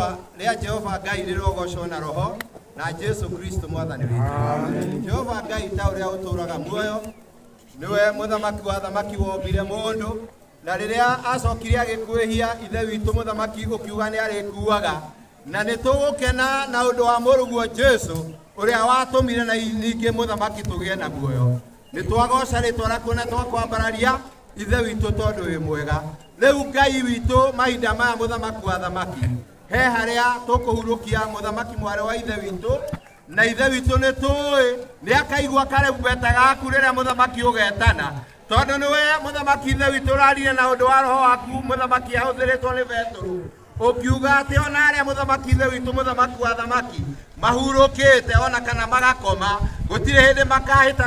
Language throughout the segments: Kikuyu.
Rĩtwa rĩa Jehova Ngai rĩrogocwo na roho na Jesu Kristo mwathani witũ. Jehova Ngai ta ũrĩa ũtũũraga muoyo nĩwe mũthamaki wa thamaki wombire mũndũ na rĩrĩa acokire agĩkwĩhia ithe witũ mũthamaki ũkiuga nĩ arĩkuaga na nĩ tũgũkena na ũndũ wa mũrũguo Jesu ũrĩa watũmire na ningĩ mũthamaki tũgĩe na muoyo. Nĩ twagoca rĩtwa rĩaku na twakwambararia ithe witũ tondũ wĩ mwega. Rĩu Ngai witũ mahinda maya mũthamaki wa thamaki he harĩa tũkũhurũkia mũthamaki mwarĩ wa ithe witũ na ithe witũ nĩ tũĩ nĩ akaigua karumbeta gaku rĩrĩa mũthamaki ũgetana tondũ nĩwe mũthamaki ithe witũ ũrarire na ũndũ wa roho waku mũthamaki ahũthĩrĩtwo nĩ Betũrũ ũkiuga atĩ ona arĩa mũthamaki ithe witũ mũthamaki wa thamaki mahurũkĩte ona kana magakoma gũtirĩ hĩndĩ makahĩta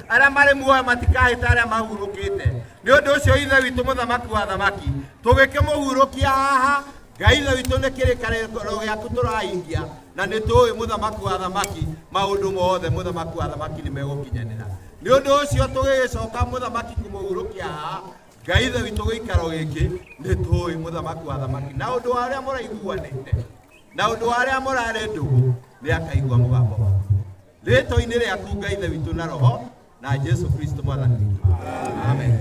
arĩa marĩ muoyo matikahĩta arĩa mahurũkĩte. Nĩ ũndũ ũcio ithe witũ mũthamaki wa thamaki tũgĩkĩmũhurũkia haha Ngai ithe witũ nĩ kĩrĩkanĩro gĩaku tũrahingia na nĩ tũĩ mũthamaki wa thamaki maũndũ mothe mũthamaki wa thamaki nĩ megũkinyanĩra. Nĩ ũndũ ũcio tũgĩgĩcoka mũthamaki kũmũhurũkia haha Ngai ithe witũ gĩikaro gĩkĩ nĩ tũĩ mũthamaki wa thamaki na ũndũ wa arĩa mũraiguanĩte na ũndũ wa arĩa mũrarĩ ndũgũ nĩ akaigua mũgambo waku. Rĩtwa-inĩ rĩaku Ngai ithe witũ na roho na Jesu Kristo mwathani witũ. Amen.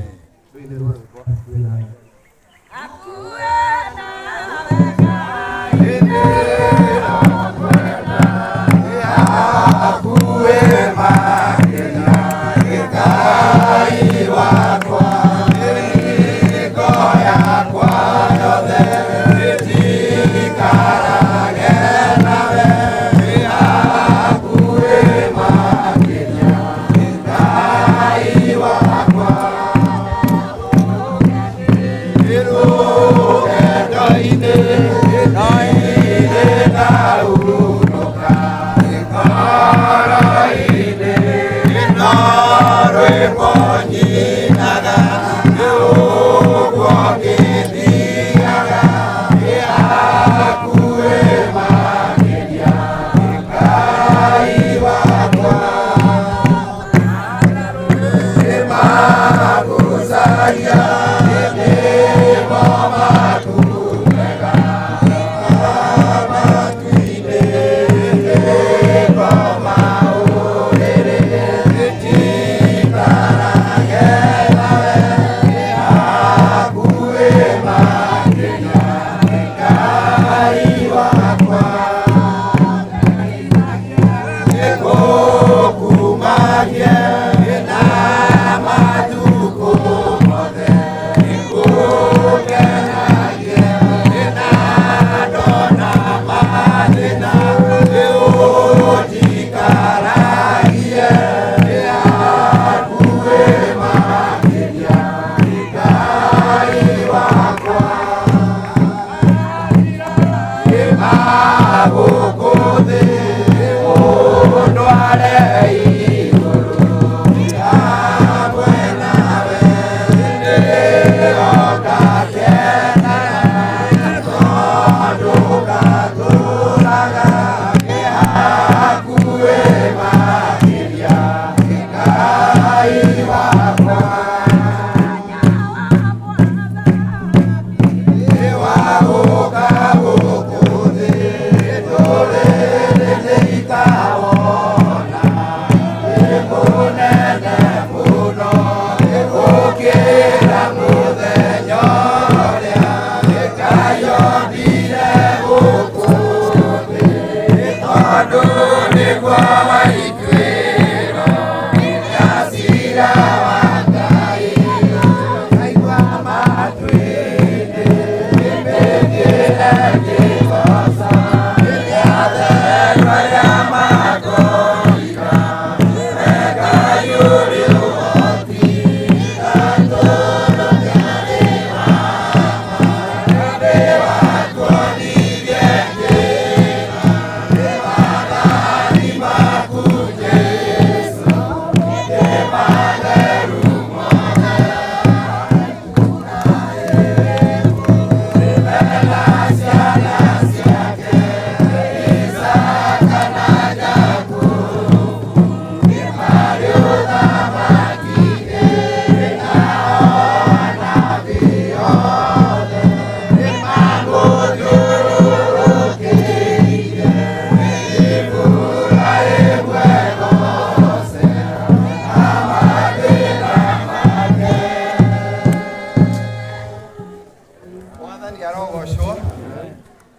Mwathani arogocwo.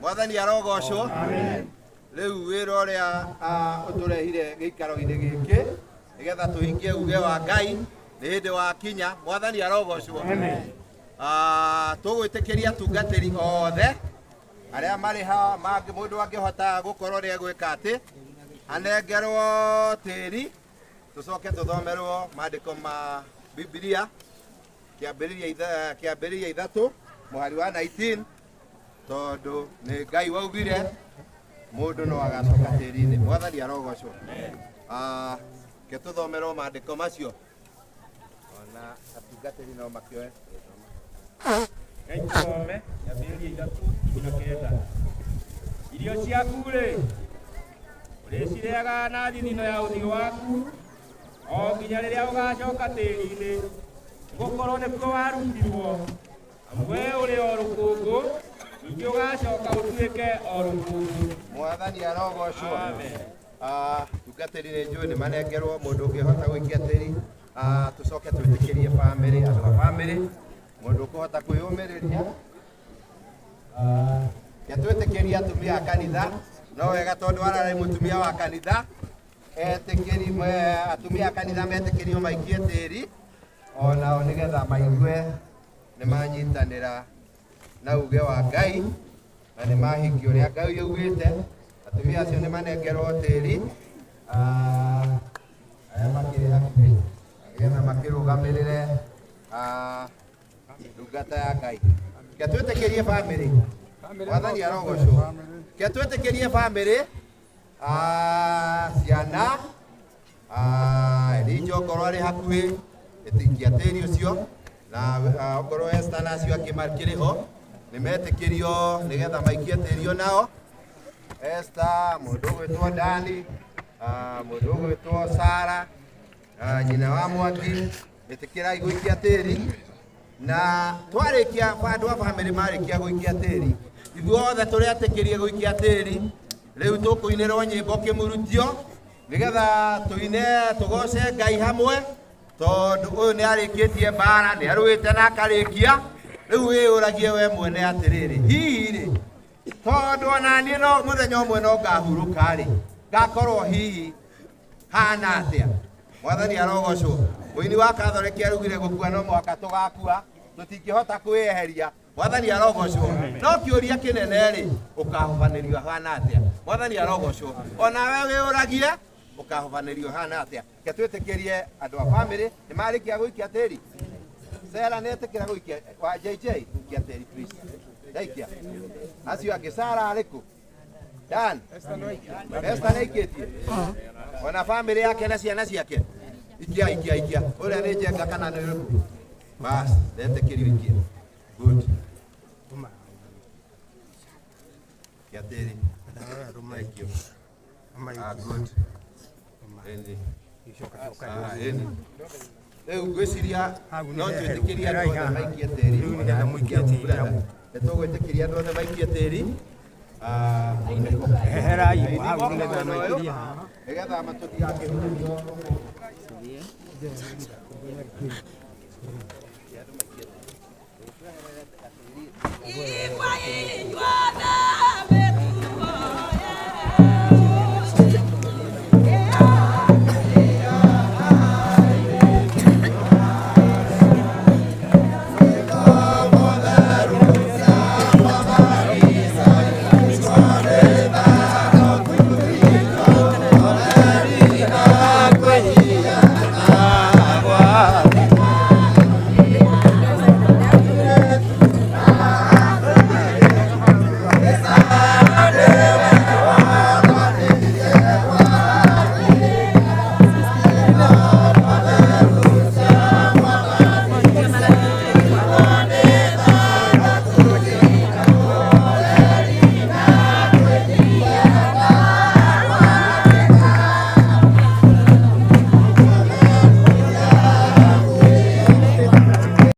Mwathani arogocwo. Rĩu wĩra ũrĩa ũtũrehire gĩikaro-inĩ gĩkĩ nĩgetha tũhingie uge wa Ngai nĩ hĩndĩ wakinya. Mwathani arogocwo. Tũgwĩtĩkĩria atungatĩri othe arĩa marĩ haha mũndũ angĩhota gũkorwo nĩ egwĩka atĩ anengerwo tĩri tũcoke tũthomerwo maandĩko ma Bibilia kĩambĩrĩria 3 mũhari wa 19 tondũ nĩ Ngai waugire mũndũ no agacoka tĩri-inĩ. Mwathani arogocwo. Ke tũthomerwo maandĩko macio ona atungatĩri no makĩoe. Ngai tũthome kĩambĩrĩria 3:19. Irio ciaku-rĩ, ũrĩcirĩaga na thithino ya ũthiũ waku o nginya rĩrĩa ũgacoka tĩri-inĩ, nĩgũkorwo nĩkuo warutirwo, amu wee ũrĩ o rũkũngũ, ningĩ ũgacoka ũtuĩke o rũkũngũ. Mwathani arogocwo. Amen. Tungatĩri nĩ njũĩ nĩ manengerwo mũndũ ũngĩhota gũikia tĩri, tũcoke twĩtĩkĩrie bamĩrĩ, andũ a bamĩrĩ, mũndũ ũkũhota kwĩyũmĩrĩria. Ke twĩtĩkĩrie atumia a kanitha, no wega tondũ ararĩ mũtumia wa kanitha, etĩkĩri, atumia a kanitha metĩkĩrio maikie tĩri onao nĩgetha maigue nĩ manyitanĩra na uge wa Ngai na nĩ mahingia ũrĩa Ngai augĩte. Atumia acio nĩ manengerwo tĩri, arĩa makĩrĩ hakuhĩ nĩgetha makĩrũgamĩrĩre ndungata ya Ngai. Ke twĩtĩkĩrie bamĩrĩ. Mwathani arogocwo. Ke twĩtĩkĩrie bamĩrĩ, ciana, Elijah okorwo arĩ hakuhĩ, ĩtĩkia tĩri ũcio, na okorwo Esther na acio angĩ makĩrĩ ho, nĩ metĩkĩrio nĩgetha maikie tĩri onao. Esther, mũndũ ũgwĩtwo Dani, mũndũ ũgwĩtwo Sara, nyina wa Mwangi, ĩtĩkĩrai gũikia tĩri. Na twarĩkia, andũ a bamĩrĩ marĩkia gũikia tĩri, ithuothe tũrĩetĩkĩrie gũikia tĩri. Rĩu tũkũinĩrwo nyĩmbo kĩmurutio nĩgetha tũine tũgoce Ngai hamwe, tondũ ũyũ nĩ arĩkĩtie mbara, nĩ arũĩte na akarĩkia. Rĩu wĩyũragie we mwene atĩrĩrĩ, hihi rĩ, tondũ ona niĩ no mũthenya ũmwe no ngahurũka rĩ, ngakorwo hihi hana atĩa? Mwathani arogocwo. Mũini wa Catholic arugire gũkua no mũhaka tũgakua, tũtingĩhota kwĩyeheria. Mwathani arogocwo. No kĩũria kĩnene rĩ, ũkahobanĩrio hana atĩa? Mwathani arogocwo. Onawe wĩyũragie ũkahobanĩrio hana atĩa? Ke twĩtĩkĩrie andũ a bamĩrĩ nĩ marĩkia gũikia tĩri. Sera nĩ etĩkĩra gũikia wa JJ gũikia tĩri please. Ndaikia. Acio angĩ Sara arĩ kũ? Dan. Esther nĩ aikĩtie. Ona bamĩrĩ yake na ciana ciake. Ikia ikia ikia. Ũrĩa nĩ njenga kana nĩ ũrĩkũ? Bas, ndetĩkĩrio ikia. Good. Ikia tĩri. Thank you. Good. Ĩni. Ĩni. Rĩu ngwĩciria no twĩtĩkĩrie andũ othe maikie tĩri. Nĩ tũgwĩtĩkĩria andũ othe maikie tĩri. Heherai hau nĩgetha maikĩrie. Nĩgetha tũtigakĩhutio.